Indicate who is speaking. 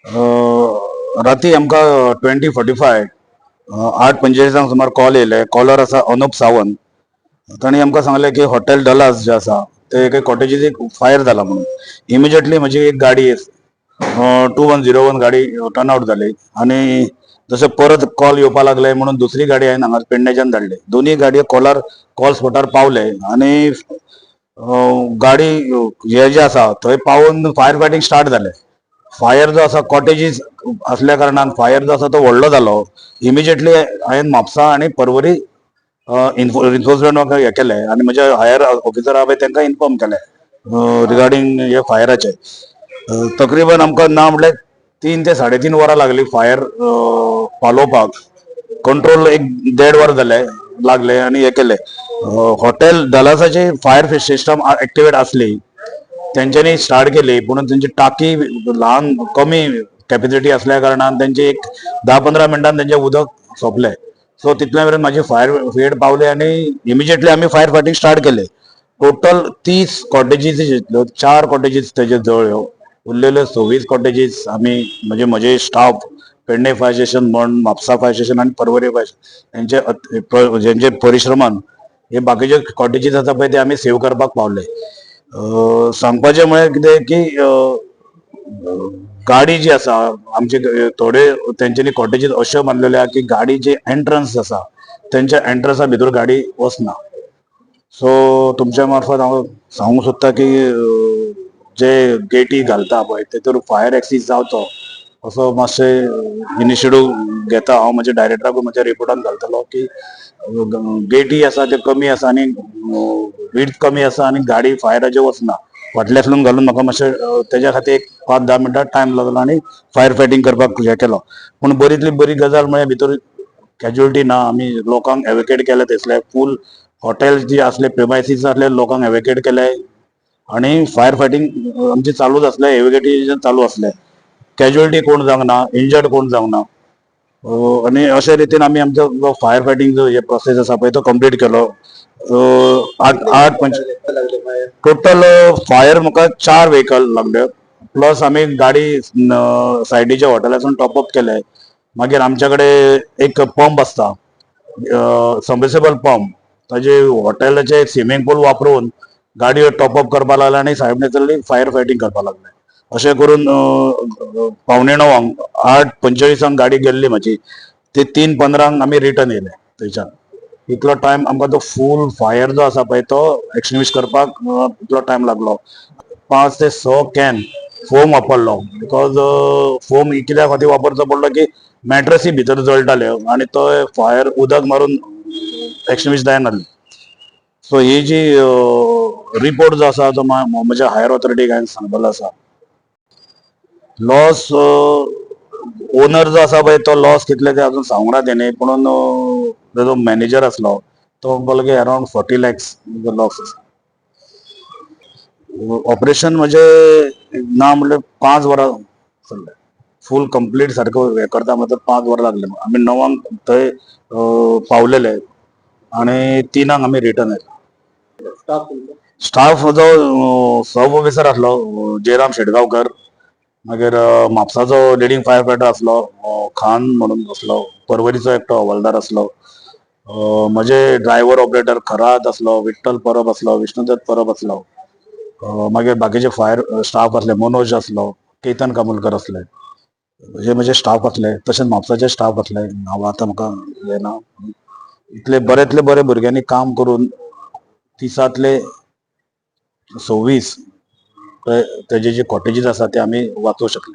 Speaker 1: राती आमकां 20:45, 8:45 सुमार कॉल येयले. कॉलर आसा अनुप सावंत. तांणी आमकां सांगलें की हॉटेल डलास जे आसा ते एके कॉटेजीक फायर जाला म्हणून. इमिजिएटली म्हजी एक गाडी 2101 गाडी टर्न आउट जाली आनी जशें परत कॉल येवपा लागले म्हणून दुसरी गाडी हांवें हांगा पेडणेच्यान धाडली. दोनूय गाडयो कॉलार कॉल स्पॉटार पावले आनी गाडी हे जे आसा थंय पावून फायर फायटींग स्टार्ट जालें. फायर जो आसा, कॉटेजीस आसल्या कारणान फायर जो आसा तो व्हडलो जालो. इमिजिएटली हांवें म्हापसा आनी परवरी रिन्फोर्समेंट हे केलें आनी म्हजे हायर ऑफिसर आहा पळय तांकां इन्फॉर्म केलें रिगार्डींग हे फायराचे. तकरीबन आमकां ना म्हटल्यार 3 ते 3.5 वरां लागली फायर पालोवपाक. कंट्रोल एक देड वर जालें लागले आनी हे केलें. हॉटेल डलासाची फायर सिस्टम एक्टिवेट आसली, तेंच्यांनी स्टार्ट केली, पूण तेंची टाकी ल्हान, कमी कॅपॅसिटी असल्या कारणान तेंची एक 10-15 मिनटान तेंचें उदक सोंपलें. सो तितले मेरेन म्हाजी फायर ब्रिगेड पावले आनी इमिजिएटली आमी फायर फायटींग स्टार्ट केले. टोटल 30 कॉटेजीस घेतल्यो, चार कॉटेजीस तेजे जळ्ळ्यो. उरलेल्यो 26 कॉटेजीस आमी म्हणजे म्हजे स्टाफ, पेडणे फायर स्टेशन म्हण, म्हापसा फायर स्टेशन आनी परवरी फायर हेंचे हेंचे परिश्रमान हे बाकीचे कॉटेजीस आसा पळय ते आमी सेव करपाक पावले. सांगपाचें म्हळ्यार कितें की गाडी जी आसा आमचे, थोडे तेंच्यांनी कॉटेजीस अश्यो बांदलेल्यो आहा की गाडी जी एंट्रन्स आसा तेंच्या एंट्रन्सा भितर गाडी वचना. सो तुमच्या मार्फत हांव सांगूंक सोदता की जे गेटी घालता पळय तेतूर फायर एक्सीस जावचो असो मातशें इनिशिएटीव घेता हांव. म्हज्या डायरेक्टराकूय म्हज्या रिपोर्टान घालतलो की गेटी आसा ते कमी आसा आनी विड्थ कमी आसा आनी गाडी फायराचेर वचना. फाटल्यातल्यान घालून म्हाका मातशें तेज्या खातीर एक 5-10 मिनटां टायम लागलो आनी फायर फायटींग करपाक हें केलो. पूण बरीतली बरी गजाल म्हळ्यार भितर कॅज्युअलिटी ना. आमी लोकांक एवेकेट केले थंयसले. फूल हॉटेल जी आसले, प्रिमायसीस आसले, लोकांक एवेकेट केले आनी फायर फायटींग आमची चालूच आसले, एवेकेशन चालू आसले. कॅज्युअलिटी कोण जावंक ना, इंजर्ड कोण जावंक ना. आनी अशे रितीन आमी आमचो फायर फायटींग जो हे प्रोसेस आसा पळय तो कंप्लीट केलो. आठ आठ पंच
Speaker 2: लागले फायर?
Speaker 1: टोटल फायर म्हाका चार व्हेकल लागले, प्लस आमी गाडी सायडीच्या हॉटेलासून टॉप अप केले. मागीर आमच्या कडेन एक पंप आसता, सबमर्सिबल पंप, ताजे हॉटेलाचे स्विमींग पूल वापरून गाडयो टॉप अप करपा लागले आनी सायडने फायर फायटींग करपा लागले. अशें करून 8:45, 8:45 गाडी गेल्ली म्हाजी, ते 3:15 आमी रिटर्न येयले थंयच्यान. इतलो टायम आमकां तो फूल फायर जो आसा पळय तो एक्सटिंग्विश करपाक इतलो टायम लागलो. 5 ते 6 can foam वापरलो, because foam कित्या खातीर वापरचो पडलो की मॅट्रसी भितर जळटाल्यो आनी तो फायर उदक मारून एक्सटिंग्विश जायनासली. सो ही जी रिपोर्ट जो आसा तो म्हज्या हायर ऑथॉरिटीक हांवें सांगलेलो आसा. लॉस, ओनर जो आसा पळय तो लॉस कितले ते अजून सांगूंक ना तेणी, पुणून तेजो मॅनेजर आसलो तो म्हणपाक लागलो अरावंड 40 लॅक्स लॉस आसा. ऑपरेशन म्हणजे ना म्हणल्यार 5 वरां चल्लें. फूल कंप्लीट सारको हें करता म्हणल्यार 5 वरां लागले. आमी 9 अंक थंय पावलेले आनी 3 अंक आमी रिटर्न आयले.
Speaker 2: स्टाफ तुमचो?
Speaker 1: स्टाफ जो सब ऑफिसर आसलो जयराम शेटगांवकर, मागीर म्हापसाचो लिडींग फायर फायटर आसलो खान म्हणून आसलो, परवरीचो एकटो हवालदार आसलो, म्हजे ड्रायव्हर ऑपरेटर खरात आसलो, विठ्ठल परब आसलो, विष्णुदत्त परब आसलो, मागीर बाकीचे फायर स्टाफ आसले, मनोज आसलो, केतन कामुलकर आसले. हे म्हजे स्टाफ आसले. तशेंच म्हापसाचे स्टाफ आसले, नांव आतां म्हाका हें ना. इतले बऱ्यांतले बरे भुरग्यांनी काम करून 30 तले 26 तेजे जे कॉटेजीस आसा ते आमी वाचोवंक शकले.